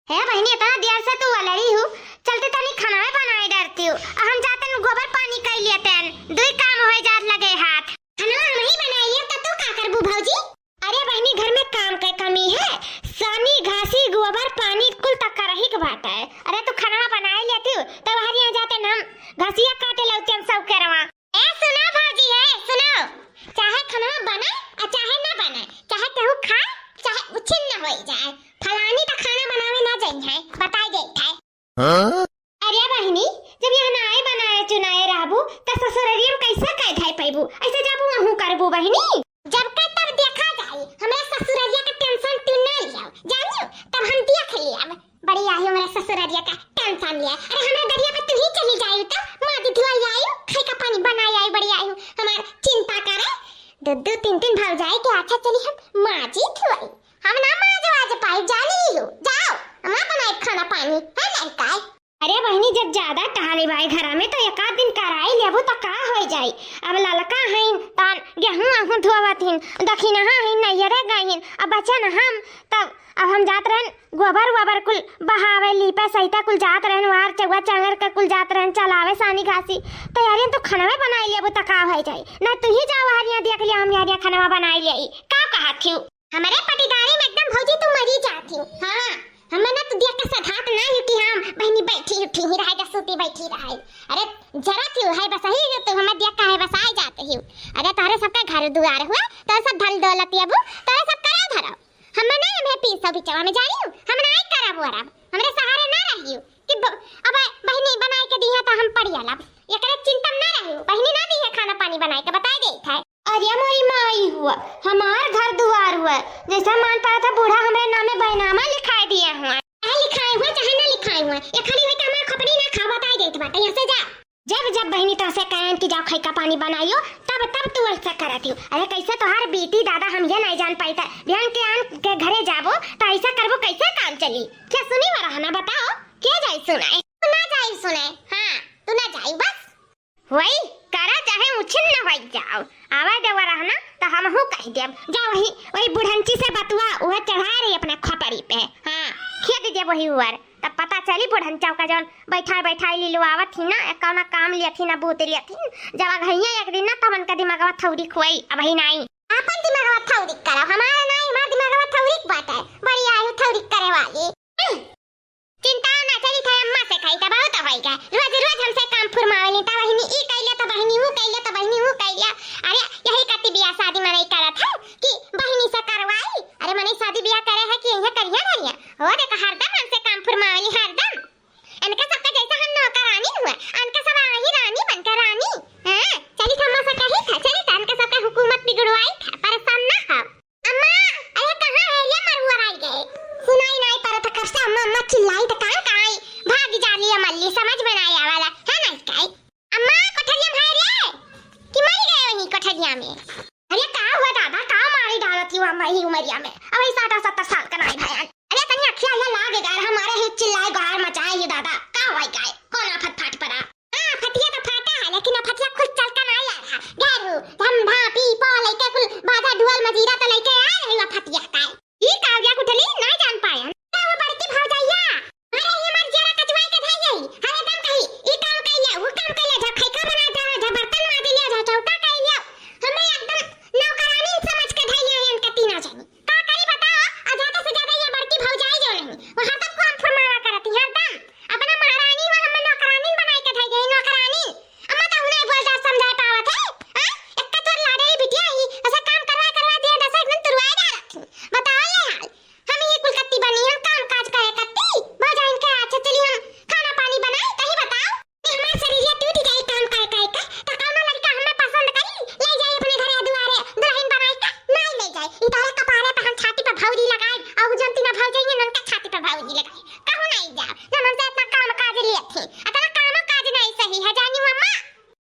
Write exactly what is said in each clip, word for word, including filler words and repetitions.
हे बहिनी, इतना देर से तू अलरी हू, चलती तनी खाना बनाए डरती हू। अब हम जाते हैं, गोबर पानी कइ लेते हैं, दुई काम होइ जात लगे हाथ। खाना हम ही बनाई लेब, त तू का करबू भौजी? अरे बहिनी, घर में काम के कमी है, सानी, घासी, गोबर, पानी कुल त करही के बात है। अरे तू खाना बनाए लेती हू, तब हर यहाँ जाते ना हम घसिया काटे लौते हैं सब केरवा। ए सुनो भौजी, ए सुनो, चाहे खाना बने और चाहे ना बने, चाहे केहू खाए, चाहे उछिन्न होइ जाए, फलानी त खाना बनावे ना जाई है, बताई देत है। हाँ? अरे बहिनी, जब यहाँ नाए बनाए चुनाए रहबू, त ससुररिया में कैसे कह धाई पैबू? ऐसे जाबू वहूँ करबू बहिनी? जब कह तब देखा जाई, हमरा ससुररिया का tension तू ना लियाओ, जानियो, तब हम देख लियाब। बड़ी आई हमरा ससुररिया का tension लिया। अरे हमरा दरिया पे तू ही चली जाई त माजी धुआई आई, खाई का पानी बनाई आई, बड़ी आई हमार चिंता करे। दो दो तीन तीन भौजाई के अच्छा चली हम माजी धुआई। हम ना माज वाज पाई, जानी हो। जाओ, हम ना बनाई खाना पानी, है लड़का। अरे बहिनी, जब ज्यादा टहले बाई घरा में, तो एक आध दिन कराई लेबू, तो का होइ जाई? अब ललका हईन, तान गेहूं आहूं धोवत हिन, दखिनहा हईन, नैहरे गईन, अब बचन हम, तब अब हम जात रहन, गोबर वोबर कुल बहावे, लीपे सहिता कुल जात रहन, वार चौवा चांगर के कुल जात रहन, चलावे सानी घासी, तो यारियन तू खनवे बनाई लेबू, तो का होइ जाई? ना तू ही जाओ हरिया देख लिया, हम यारिया खनवा बनाई लेई, का कहत हिउ? हमरे पटीदारी में एकदम भौजी तू मरी जात हिउ। हाँ, हमें ना तू देख के सधात ना हिउ कि हम बहिनी बैठी उठी ही रहे, जसूती बैठी रहे। अरे जरा थी है बस ही तू हमें देख काहे बसाए जात हिउ। अरे तोहरे सबका घर दुआर हुआ, तोहरे सब धन दौलत अबू, तोहरे सब करे धरो। हमें ना हमें पीसो बिचवा में जानिउ, हम ना करब वरब, हमरे सहारे ना रहिउ कि ब-, अब बहिनी बनाए के दिया तो हम पड़िया लब। एकरे चिंता में ना रहिउ, बहिनी ना दिहे खाना पानी बनाए के, बताई देत है। अरे मोरी माई हुआ, हमार घर दुआर हुआ, जैसा मान पड़ा था बूढ़ा हमरे नामे बैनामा लिखाए दिया हुआ। चाहे लिखाए हुआ, चाहे ना लिखाए हुआ, ये खाली हुआ कि हमार खोपड़ी ना खाओ, बताई देत बाटे, यहाँ से जा। जब जब बहिनी तोहसे कहन कि जाओ खैका पानी बनाइयो, तब तब तू ऐसा करत हिउ। अरे कैसे तोहार बेटी दादा हम ये नहीं जान पाई था, बिहान के आन के घरे जाबो तो ऐसा करबो, कैसे काम चली? क्या सुनी वा रहना बताओ, के जाई सुनाए? तू ना जाई सुनाए, हाँ तू ना जाई बस। वही करा चाहे उछिन्न होइ जाओ, आवा देवा रहना तो हमहू कह देब। जा वही, वही बुढ़ंची से बतुआ, वह चढ़ा रही अपने खोपड़ी पे। हाँ, खेद देब वही उवर, तब पता चली बुढ़ंचा का जौन बैठाए बैठाए लीलवावत ही ना, कौना काम लियत ही ना, बूत लियत ही। जब अघैया एक दिन ना, तब उनका दिमागवा थौरी खोई, अब ही नाई। आपन दिमागवा थौरी करो, हमारा नाई, हमार दिमागवा थौरी बाटे, बड़ी आयु थौरी करे वाली। चिंता ना चली था, अम्मा से कही था, बहुत होई गए। रोज रोज हमसे काम फुरमावेली, ता बहिनी ई कइले, ता बहिनी ऊ कइले, ता बहिनी ऊ कइले। अरे यही कति बियाह शादी मनई करत है कि बहिनी से करवाई। अरे मनई शादी बियाह करे है कि यही करिया धरिया। हो देखा हरदम हमसे काम फुरमावेली, हरदम। इनका सबका जैसा हम नौकरानी हुआ, इनका सब आई रानी बनकर रानी। हाँ, चली था अम्मा से कही था, चली था इनका सबका हुकूमत बिगड़वाई था, परेशान ना हो। अम्मा, अरे कहाँ है ये मरुआ आई गए? सुनाई नाई परत, कब से अम्मा अम्मा चिल्लाई त कान काई भाग जाली अमल्ली, समझ में नाई आवाला है ना इसका। अम्मा कोठरिया में है रे, कि मर गए वहीं कोठरिया में? अरे का हुआ दादा, का मारी डालत ही अम्मा ही उमरिया में? अब ही साठ सत्तर साल का नाई भयान। अरे तनी अखिया ये लाग गार हमारे ही चिल्लाए गार मचाए ही दादा, का हुआ गाय? कौन आफत फाट पड़ा? हाँ, फतिया तो फाटा है, लेकिन अब फतिया खुद चल कर ना आ रहा। गैरू, धम, धा, पी, पो, लइके कुल बाजा, ढोल, मजीरा तो लइके आ रही है फतिया का। ई का हो गया कुठली, ना जान पाए। क्या वो बड़की भौजैया? अरे, ये मर जरा कचवाई के धई गई। हर एकदम कही, ई काम कइले, वो काम कइले, जा खैका बना दे, जा बर्तन माज लिया, जा चौका कइले। हमें एकदम नौकरानी समझ के धई है इनका तीना जनी। का करी बताओ, आ ज्यादा से ज्यादा ये बड़की भौजाई जो नहीं, वो हरदम काम फुरमावा करती, हरदम। अपना महारानी व हमें नौकरानी बनाई के धई गई, नौकरानी। अम्मा तो उन्हें बोल जा समझाए पावत है, हाँ? एक तो तोर लाडली बिटिया ही, ऐसा काम करवा करवा दिया, दस एक दिन तुरवाए जा रखी। बताओ ये हाल। हम ये कुल कत्ती बनी, हम काम काज करे कत्ती। भौजाइन के अच्छा चली हम खाना पानी बनाई, तही बताओ। हमार शरीरिया टूट जाई काम कर कर के, त कौनो लड़का हमें पसंद करी, ले जाई अपने घरे दुआरे, दुल्हन बनाई के, नाई ले जाई। ई तोहरे कपारे पे हम छाती पे भौरी लगाई, और उ जनती ना भौजाई है, उनके छाती पे भौरी लगाई। कहूँ नाई जाओ, जब हमसे इतना काम काज लिए थे, इतना काम काज नाई सही है, जानी हो अम्मा?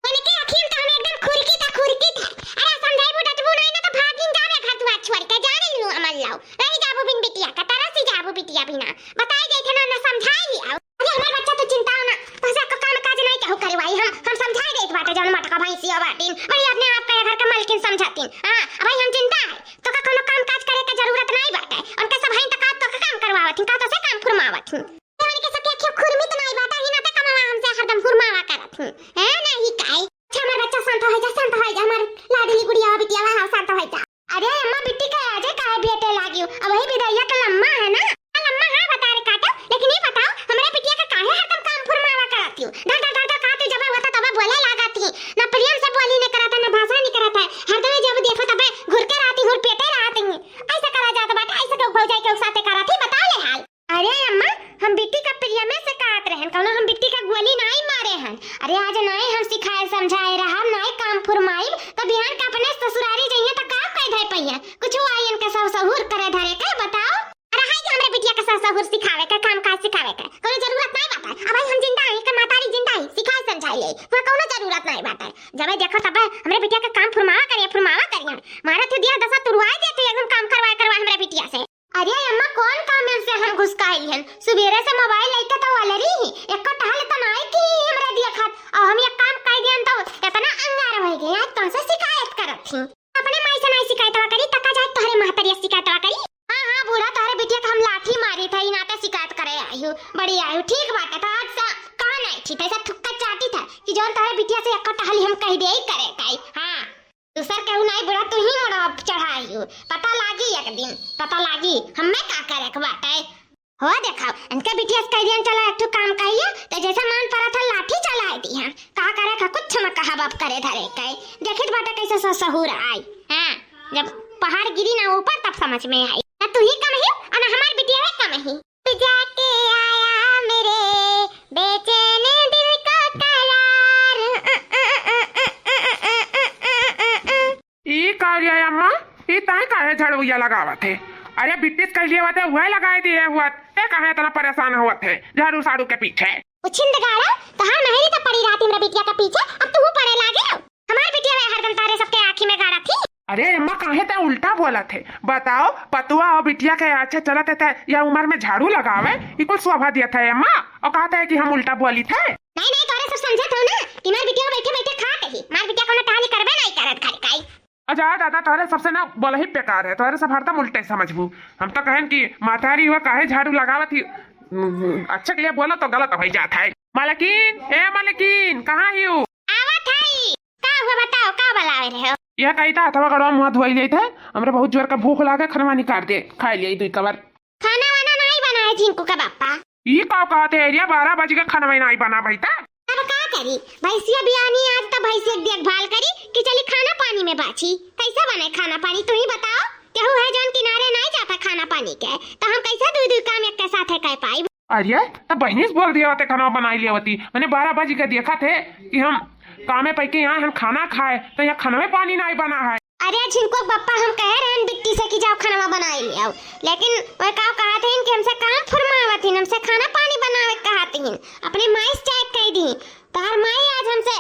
इनके अखियन तो हमें एकदम खुरकी था, खुरकी था। अरे समझाई बुढ़ा तू नहीं ना तो भागिन जावे घर दुआर छोड़ के, जाने लू अमल लाओ, रही जाबू बिन बिटिया का, तरसी जाबू बिटिया बिना। बताई जाई थे ना, ना समझाई ही आओ। अरे हमार बच्चा, तू चिंता ना, तोहसे को काम काज नहीं केहू करवाई, हम, हम समझाई देत बाटे, जौन मटका भैंसिया बाटिन, बड़ी अपने आप का घर का मालकिन समझातिन। हाँ, अब भाई हम चिंता है, तो का कोनो काम काज करे का जरूरत नहीं बाटे, उनके सब हैं तो का तो का काम करवावत हैं, का तो से काम फुरमावत हैं। तोहन के सबके अखिया खुरमी त नाई बाटा, ही नाते कमवा हमसे हरदम हुरमावा करत ही। हैं, नहीं काई? अच्छा, हमार बच्चा शांत हो जा, शांत हो जा, हमार लाडली गुड़िया बिटिया, हाँ, शांत हो जा। अरे अम्मा, बिट्टी का आजे काहे बेटे लागियो? अब वही बिदैया के लम्मा है ना? हाँ, लम्मा है, बता रे काटो, लेकिन ये बताओ, हमरे बिटिया का काहे हरदम काम फुरमावा करत हियो? धर, धर, धर, धर, कहा तू जब होता तब बोले लागत ही, ना प्रेम से बोली ने करत है, ना भाषण नहीं करत है, हरदम जब देखो तब घुर के रहती, हुर पेटे रहती ही। ऐसा करा जात बाटे, ऐसा के भौजाई के साथे करत ही, बताओ ले हाल। अरे अम्मा, हम बिट्टी का प्रेमे से कहत रहन, कौनो हम बिट्टी का गोली नाई मारे हन। अरे आज नाई हम सिखाए समझाए रहब, नाई काम फुरमाइब, त बिहान का अपने ससुरारी जइहे त का कह धै पइहे? कुछ आई इनके ससुर करे धरे के बताओ। अरे हाय कि हमरे बिटिया के ससुर सिखावे के, काम काज सिखावे के कौनो जरूरत नाई बाटे। अब हम जिंदा ही, के मातारी जिंदा ही, सिखाए समझाए ले, वह कौनो जरूरत नाई बाटे। जबे देखो तबे हमरे बिटिया के काम फुरमावा करिए, फुरमावा करिए, मारे तू दिया दसा तुरवाए दे तू एकदम काम करवाए करवाए हमरे बिटिया से। अरे अम्मा, कौन काम में से हम घुसकाई हन? सुबेरे से मोबाइल लइके तो अलरी ही, एको टहल तो नाई की हमरा दिया खात। और हम एक काम कह दियन तो इतना अंगार हो गए, आज तुमसे शिकायत करत ही। अपने माई से नाई शिकायतवा करी, तका जाए तोहरे महतरिया शिकायतवा करी। हाँ, हाँ, बूढ़ा, तोहरे बिटिया का हम लाठी मारी था, ई नाते शिकायत करे आई हूँ। बड़ी आई हूँ, ठीक बाटे, तो आज से कहा नाई थी, ऐसा थुक्का चाटी था कि जौन तोहरे बिटिया से एको टहली हम कह दे ही करे काई। हाँ। दूसर केहू नाई बुढ़ा, तू ही मोड़वा चढ़ाई हो। पता लागी एक दिन, पता लागी हमें का करे के बाटे। हो देखाओ, इनके बिटिया से कह दियन, चला एक ठो काम कहिए, तो जैसे मन पड़ा था लाठी चला दिया। का करे का कुछ में कहा बाप करे धरे के। देखित बाटे कैसे ससुर आई। हाँ, जब पहाड़ गिरी ना ऊपर तब समझ में आई। ना तू ही कम ही, और ना हमार बिटिया है कम ही। जाके आया मेरे बेचैन दिल का करार। ई का रे अम्मा, ई ताई काहे झड़ुइया लगावत है? अरे बिट्टी से कह लिए बात है, वह लगाए दिए हुआ, ते काहे इतना परेशान हुआ थे झाड़ू साड़ू के पीछे? उछिंद गाड़ा, तोहार मेहरी तो पड़ी रहती हमरा बिटिया के पीछे, अब तू पड़े लागे। हमार बिटिया वे हरदम तारे सबके आँखी में गाड़ा थी। अरे अम्मा, काहे ते उल्टा बोलत है? बताओ, पतुआ और बिटिया के अच्छा चलत है, ते यह उम्र में झाड़ू लगावे, ई कुल शोभा दियत है अम्मा? और कहत है कि हम उल्टा बोलित है? नहीं, नहीं, तोहरे सब समझत हो ना कि हमार बिटिया बैठे बैठे खात ही, हमार बिटिया कोनो टहली करबे नहीं करत घर काई। अच्छा दादा, तोहरे सबसे ना बोलही बेकार है, तोहरे सब हरदम उल्टे समझबू। हम तो कहन कि मातारी हुआ काहे झाड़ू लगावत ही, अच्छा के लिए बोलो तो गलत हो जात है। मालकिन, ए मालकिन, कहाँ ही हो? आवत हई। का हुआ बताओ, का बलावे रहे हो? यह कही था, हथवा गड़वा मुँह धोई लेत है, हमरे बहुत जोर का भूख लागे, खनवा निकाल दे, खाए लिए दुई कवर। खाना वाना नहीं बनाए झिंकू का बापा। ई का कहत है एरिया, बारह बज के खनवा नहीं बना भाई ता? अब का करी, भैंसिया बियानी आज तो भैंसिया के देखभाल करी कि चली खाना पानी में बाछी। कैसे बने खाना पानी, तू ही बताओ। केहू है जौन किनारे नहीं जाता खाना पानी के, तो हम कैसे दुई दुई काम एक के साथ है कर पाई? अरे, तब बहिनी से बोल दिया होते, खाना बनाई लिया होती। मैंने बारह बज के देखा थे कि हम कामे पै के यहाँ हम खाना खाए, तो यहाँ खाना में पानी नहीं बना है। अरे झिनको बप्पा, हम कहे रहन बिट्टी से कि जाओ खाना बनाई ले आओ, लेकिन वह का कहा थे कि हमसे काम फुरमावत हिन, हमसे खाना पानी बनावे के कहा थे, अपने माई से चाहे कह दी, तोहर माई आज हमसे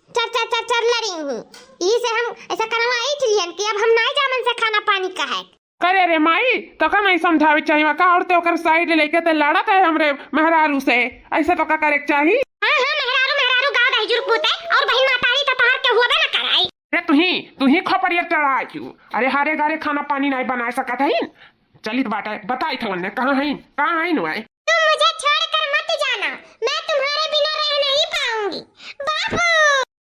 चर चर चर चर लड़ी हुई, ई से हम ऐसा करवा ईट लियन कि अब हम नहीं जामन से खाना पानी कहे। करे रे माई, तोका नहीं समझावे चाहिए का? और ते ओकर साइड लेके ते लड़त है हमरे मेहरारू से, ऐसे तोका करे के चाही? हाँ, हाँ, मेहरारू, मेहरारू, गाँव दहिजुर पूते और बहिन मातारी तो तोहार के हुआ ना कराई। अरे तू ही, तू ही खोपड़िया चढ़ा क्यों? अरे हारे गारे खाना पानी नहीं बना सकत है। चलित बाटे, बताई थे उन्हें, कहाँ है, कहाँ है नुआए? तुम मुझे छोड़कर मत जाना, मैं तुम्हारे बिना रह नहीं पाऊंगी। बाबू,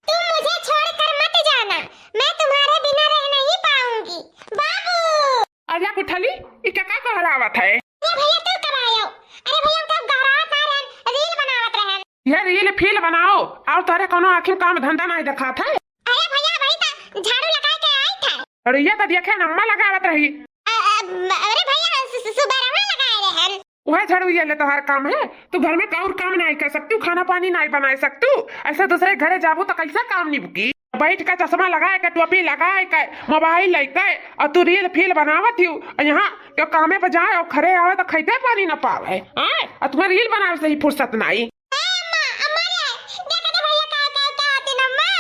तुम मुझे छोड़कर मत जाना, मैं तुम्हारे बिना रह नहीं पाऊंगी। बाबू। अरे गुठली, ई का, का कहरावत है? ए भैया, तू कब आयो? अरे भैया, हम तो गहरावत आ रहन, रील बनावत रहन। ये रील फील बनाओ, और तोरे कोनो आखिर काम धंधा नहीं देखात है? अरे भैया, भाई ता झाड़ू लगा के आई था। अरे ये तो देखे नम्मा लगावत रही। अ-, अ-, अरे भैया, सु-, सु-, सुबेरवा लगाए रहन। वह झाड़ू ये ले तोहार काम है? तू घर में और काम नहीं कर सकतू, खाना पानी नहीं बना सकतू, ऐसे दूसरे घरे जाबू तो कैसे काम निभकी? बैठ के चश्मा लगाए के, टोपी लगाए के, मोबाइल लेके, और तू रील फील बनावत ही, और यहाँ के कामे पर जाए और खरे आवे तो खैते पानी न पावे, हैं? और तुम्हें रील बनावे से ही फुर्सत नहीं। ए अम्मा, अम्मा रे, देखा तो भैया का, का, का आते न अम्मा।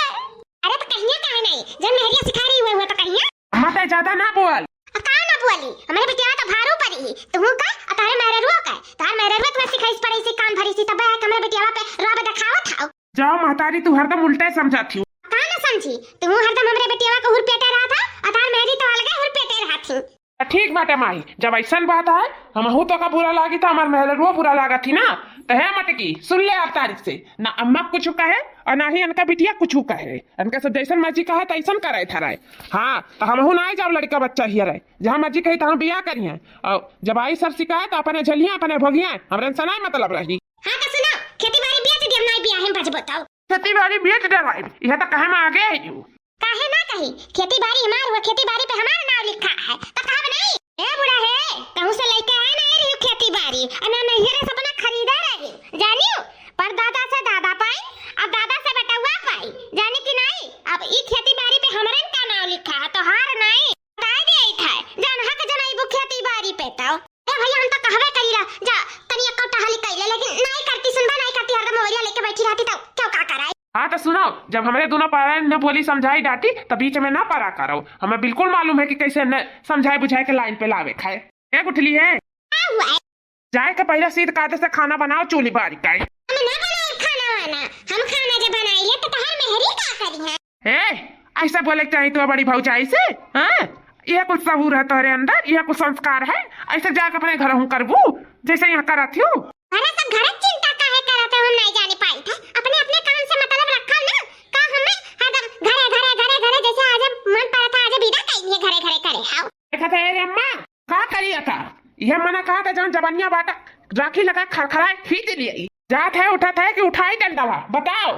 अरे तो कहिया काहे नहीं, जब मेहरिया सिखा रही हुए, हुए तो कहिया। अम्मा ते ज्यादा ना बोल। आ, का ना बोली? हमरे बिटिया तो भारू परी ही। तुहू का? आ तारे मेहररुआ का? तार मेहररुआ तुम्हें सिखाइस पढ़ाई से कान भरी सी, तब आके हमरे बिटिया पे रुआब देखावत हाउ। जाओ महतारी, तू हरदम उल्टे समझत ही। का ना समझी? तुहू हरदम हमरे बिटिया का हुर पेटे रहत हा, आ तार मेहरी तो अलगे हुर पेटे रहत ही। त ठीक बाटे माई, जब अइसन बात है, हमहू तोका बुरा लागी त हमार मेहररुआ बुरा लागत ही ना। त हे मटकी, सुन ले, आज तारीख से ना अम्मा कुछ कहे और ना ही इनका बिटिया कुछ कहे। इनका सब जइसन मर्जी कहे तइसन करे धरे। हाँ, त हमहू ना आई जाब लड़का बच्चा हियरे। जहाँ मर्जी कही तहाँ बियाह करिहैं। और जब आई सब शिकायत, अपने झेलिहैं, अपने भोगिहैं, हमरे से ना मतलब रही। हाँ त सुनो, खेती बारी बेच दिया, हम ना बियाह में बजबो तो। खेती बारी बेच डराइब, यह तो कहे में आगे है यू। काहे ना कही, खेती बारी हमार हुआ, खेती बारी पे हमार नाव लिखा है, तो कहब नहीं? ए बूढ़ा हे, कहूँ से लेके आए नहीं रही खेती बारी, और ना नैहरे से अपना खरीदे रही, जानियो? परदादा से दादा पाई, अब दादा से बेटउआ पाई, जानी कि नहीं? अब ई खेती बारी पे हमरे का नाव लिखा है, तोहार नहीं। बताए दे आई था, जान हक जनाई वो खेती बारी पे तो। ए भैया, हम तो कहबे करीला, जा, तनी एक टहली कइले, लेकिन नाई करती, सुनबा नाई करती, हरदम मोबाइल लेके बैठी रहती, तो क्यों का कराई? हाँ, तो सुनो, जब हमरे दोनों पारा न बोली समझाई डांटी, तो बीच में ना परा करो। हमें बिल्कुल मालूम है कि कैसे न समझाए बुझाए के लाइन पे लावे खाए। ए गुठली है, का हुआ है? जाए के पहले सीध कायदे से खाना बनाओ, चूल्ही बारी का। हम ना बनाई खाना वाना, हम खाना जब बनाई ले, तो तहार मेहरी का करी है? ए, ऐसा बोले के चाही तो बड़ी भौजाई से, हाँ? यह कुछ सहूर है तोहरे अंदर, यह कुछ संस्कार है? ऐसे जाके अपने घर हूँ करबू, जैसे यहाँ करत हूँ। अरे सब घर चिंता काहे करत हो, हम नहीं जाने पाई थे। अपने अपने काम से मतलब रखा ना, का हमें हरदम घरे, घरे, घरे, घरे, जैसे आज मन पड़ा था, आज विदा कहीं है, घरे, घरे करे हाउ। देखा था, अरे अम्मा, का करिया था? यह मना कहा था, जौन जवनिया बाटा राखी लगा खरखराए खींच लिए। जात है, उठत है कि उठाई डंडवा, बताओ।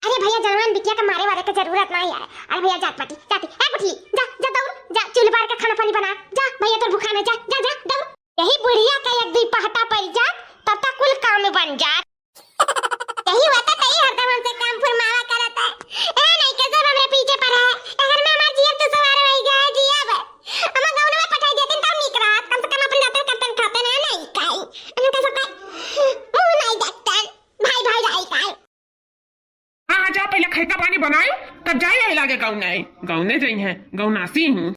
अरे भैया, जवान बिटिया के मारे वारे के जरूरत नहीं है। अरे भैया, जात पाटी, जाती, ए गुठली, जा, जा दौड़, जा चूल्ह बार के खाना पानी बना, जा भैया तोर भूखा में, जा, जा, जा दौड़। यही बुढ़िया का एक दुई पहटा पड़ जात, तब तक कुल काम बन जात। यही हुआ था, तई हरदम हमसे काम फुरमावा करत है। ए नहीं के सब हमरे पीछे पड़ा है। ए घर में हमार जियब तो सवार होई गया है, जियब। हम गाँव में पठाई देते तो निक रहत, कम से कम अपन जाते करतन खाते ना नहीं काई। हम कैसे काई? मुंह नहीं देखतन, भाई भाई रही काई। हाँ, हाँ, जा पहले खैका पानी बनायो, तब जाई आई लागे गौने। गौने जइहैं, गौनासी हूँ।